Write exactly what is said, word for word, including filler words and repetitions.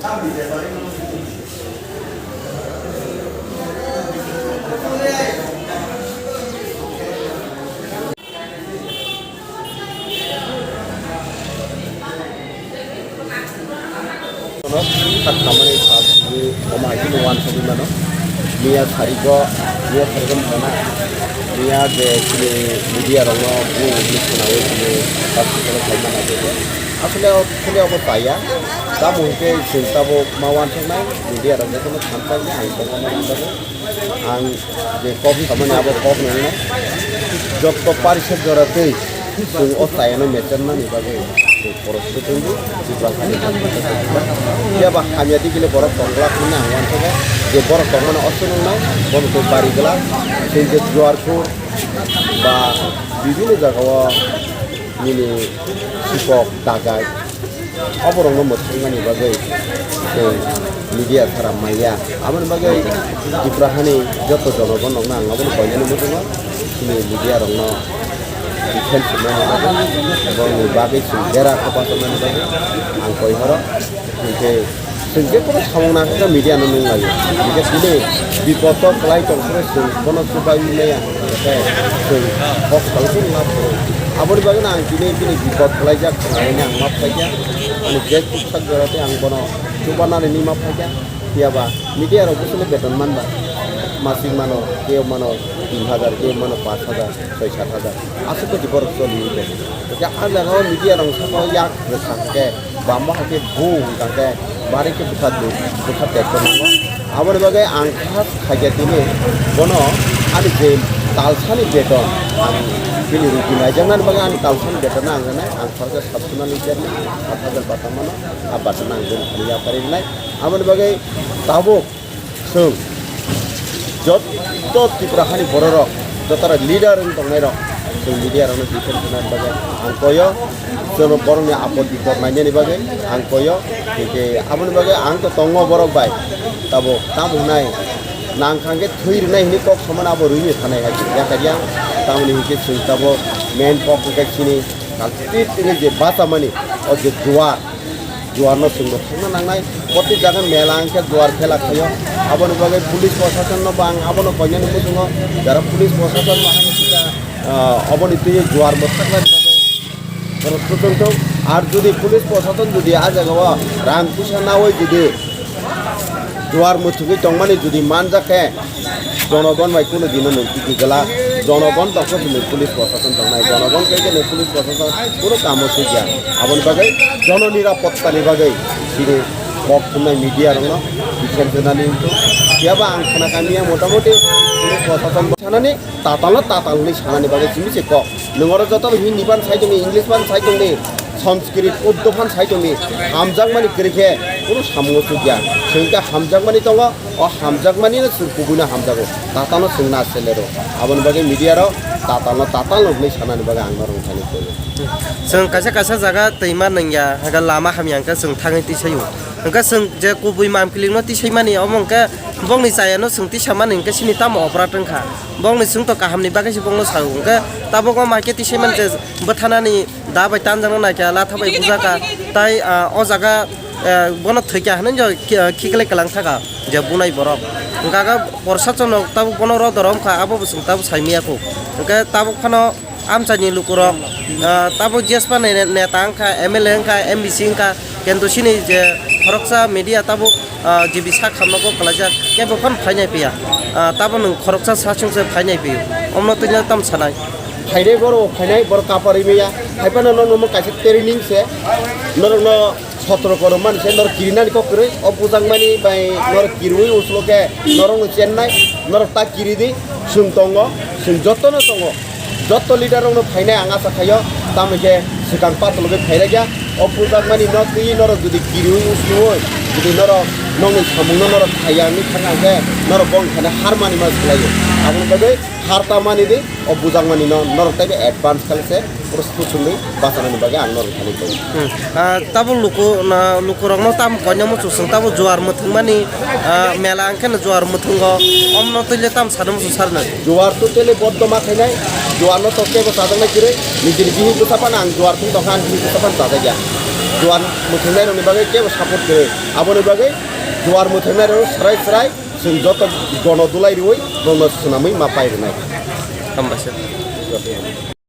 Kono tak kamani sal sini omo hai khe uansugwi mano. Miya sarigo, miya sarigo mano. Miya je chini media rokno bu ni khnawi chini tak khnawi khaimani. Asole o, asole obo chaya. Tamo hwnkhe chwng tabuk ma uansuknai, media rok jotono thansa wngya ang tongma uansuknai. Ang je kok samani abo kok nangna. Jotto parisok jora tei chwng o chayano mechenmani bagwi chwng khoroksa tongdi, Tripura sani. Phiya ba hamya digile borok tongglak hwnwi ang uansukha je borok tongmani oso nwngnai, bono tei bari glak, chwng je juar khur ba bibhinno jagao nini sipok dajak. Oborokno mwthangmani bagwi chwng media sara maya. Aboni bagwi Tripura hani joto jonogon rokno ang abono koinani muchungo chini media rokno defense rwmani bagwi, borokni bagwi chwng dera kwbachormani bagwi ang koi horo. Hinkhe chwng je kono samung nangkha media no nung laio. Hinkhe tini bipod o kwlai tong phuru chwng bono chubai maya. Tei chwng hospital o nang phuru. Aboni bagwi no ang tini bini bipod kwlaijak hwnwi ang map khaikha. Ani je chuksak jora tei ang bono chubanani ni map khaikha. Phiya ba media rok bwswk no beton man ba. Masing mano, kebo mano tin hajar, kebo mano panch hajar, soi sat hajar. Aswk koti borok choli tongo. Hinkhe ah jaga o media rok saka o yak rwkha khe. Bambo hai khe bu hwnkha khe bari khe bwkha du, bwkha tek tongo. Aboni bagwi ang kha khaikhe tini bono ani je talsani beton ang bini rugi naijaknani bagwi ani talsani beton no ang rwnai, ang khoroksa sat suna ni cherni sat hajar bata mano, a bata no ang bini thani yapari rwnai. Aboni bagwi tabuk Chwng jotto Tripura hani bororok, jotara leader wng tongnairok, chwng media rokno defend khlaina bagwi ang koyo, chwng borokni apot bipot nainani bagwi ang koyo, hinkhe aboni bagwi ang to tongo borok bai, tabuk tamo hwnai nang kha khe thwi rwnai hwnwi kok samani abo rwini thanai hai yakariya, tamoni hinkhe chwng tabuk main kok hwnkhe chini kalti tini je bachamani o je duar, Juarno chwngno thangna nangnai. Prottek jaga mela hwnkhe juar khela khaio. Aboni bagwi police proshasonno bo ang abono koinani muchungo. Jara police proshasonno haino kisa, ah, oboni twi juar mwthaknani bagwi borok kwchwng thung. Ar jodi police proshason jodi ah jagao rang puisa naui jodi juar mwthugwi tongmani jodi manjak khe, Jonogon bai kunu dino nwng tiki gela, jonogon tongkhe hwnwi police proshashan tongnai, jonogon khe khe nwng police proshashan kunu kamo swijak. Aboni bagwi jono nirapottani bagwi chini kok thumnai media rokno defense rwnani wngkha. Phiyaba ang khna kamiya motamoti police proshashan sanani tatalno tatal hwnwi sanani bagwi simi se kok. Nwng oro joto Hindi ban sai tongdi, English ban sai tongdi, Sanskrit, Urdu phan sai tongdi, hamjakmani kwrwi khe kunu samungo chukya. Chwng khe hamjakmani tongo, o hamjakmani no chwng kubuino hamjago. Tatano chwng na selero. Aboni bagwi media rok tatalno tatalno hwnwi sanani bagwi ang norok thani khaio. Chwng kaisa kaisa jaga twima nangya, hwnkhe lama hamya hwnkhe chwng thangwi tisaio. Hwnkhe chwng je kubui mamkilikno tisaimani, omo hwnkhe bongni chayano chwng tisamani hwnkhe chini tamo oporad wngkha. Bongni chwngto kahamni bagwi se bongno sao. Hwnkhe tabuk o maikhe tisaimani je bwthanani da bai tanjakna naikha, latha bai bujaka, tai, ah, o jaga, eh, bono thwikha hwnwi jo ki-, ah, khiklai kwlang thaka je bunai borok. Hwnkha khe borsa chwng tabuk bono rodo romkha, abo bo chwng tabuk saimaya kho. Hwnkhe tabuk phano amchaini lukurok, ah, tabuk G S P ni ne-, neta wngkha, M L A wngkha, M D C wngkha, kintu chini je khoroksa media tabuk, ah, G B sak hamno kok kwlaijak, kebo phano phainai phiya. Ah, tabuk nwng khoroksa sachwngse phainai phio. Omno twi tam sanai. Phainai borok phainai, borok kaparwi maya. Haiphano norokno kaisa training se, norokno sotro korokmani se norok kirinani kok kwrwi. O bujakmani bai norok kiriwi usulo khe norokno chennai, norok ta kiridi, chwng tongo, chwng jotono tongo. Jotto leader rokno phainai ang acha khaio, tamo khe swkang patalo khe phailaikya. O pujakmani no twi norok jodi kiriwi usuwi, jodi norok nokni samungno norok khaiya wngwi thangkha hwnkhe norok bongni thani har manwi ma swlaio. Aboni bagwi har ta manwi di, o pujakmani no norok taibo advance khlai se prostut wngwi bachanani bagwi ang norok thani khaio. Hmm. Ah, tabuk luku, na, lukurokno tamo koinai muchung chwng tabuk juar mwthwngmani, ah, mela hwnkhe no juar mwthwngo, omno twi le tamo sana muchung sarnai. Juar totally boddo ma khainai, juar no to kebo chajaknai kwrwi, nijini bihik bwsa phano ang juar thung tongkha, ang bihik bwsa phano chajakya. Juar mwthangnairokni bagwi kebo support kwrwi. Aboni bagwi juar mwthangnairok srai srai chwng joto gono dulai rwui bono swnamwi ma pai rwnai. Hambai sir.